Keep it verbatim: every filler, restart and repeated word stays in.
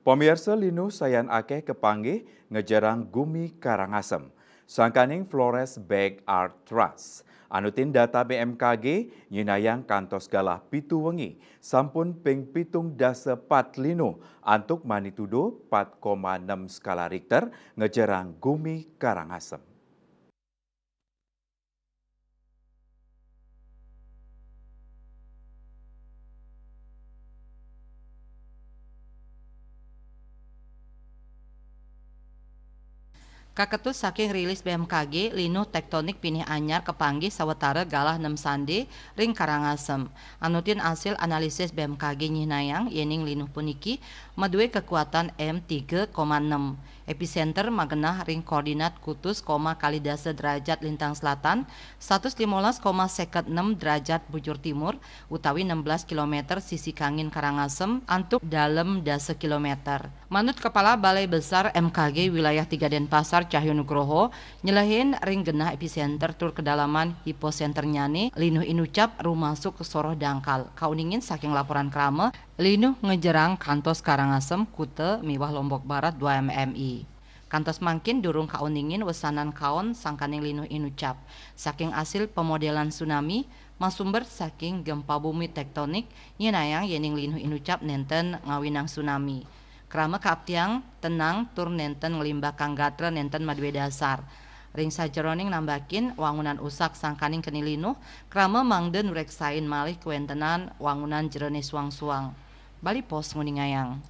Pamiarsa, linuh sayan akeh kapanggih ngejerang gumi Karangasem. Sangkaning Flores Bag Art Trust. Anutin data B M K G, nyinayang kantos galah pitu wengi, sampun ping pitung dasa pat linuh antuk magnitudo pat koma enam skala Richter ngejerang gumi Karangasem. Kaketus saking rilis B M K G, linuh tektonik pinih anyar kapanggih sawatara galah nem sande ring Karangasem. Anutin asil analisis B M K G nyihnayang yening linuh puniki madue kakuatan M tiga koma enam. Epicenter magenah ring koordinat kutus koma kalih dasa derajat lintang selatan, satus limolas koma seket enam derajat bujur timur, utawi enam belas kilometer sisi kangin Karangasem antuk dalem dasa kilometer. Manut Kepala Balai Besar M K G Wilayah tiga Denpasar, Cahyo Nugroho, nyelehin ring genah epicenter tur kedalaman hiposenternyane linuh inucap rumasuk soroh dangkal. Kauningin saking laporan krama, linuh ngejerang kantos Karangasem, Kuta, miwah Lombok Barat dua M M I. Kantos mangkin durung kauningin wesanan kaon sangkaning linuh inucap. Saking asil pemodelan tsunami, masumber saking gempa bumi tektonik, nyihnayang yening linuh inucap nenten ngawinang tsunami. Krama kaaptiang tenang tur nenten nglimbakang gatra nenten madue dasar. Ring sajeroning nambakin wangunan usak sangkaning keni linuh, krama mangda nureksain malih kawentenan wangunan jerone suang-suang. Bali Post nguningayang.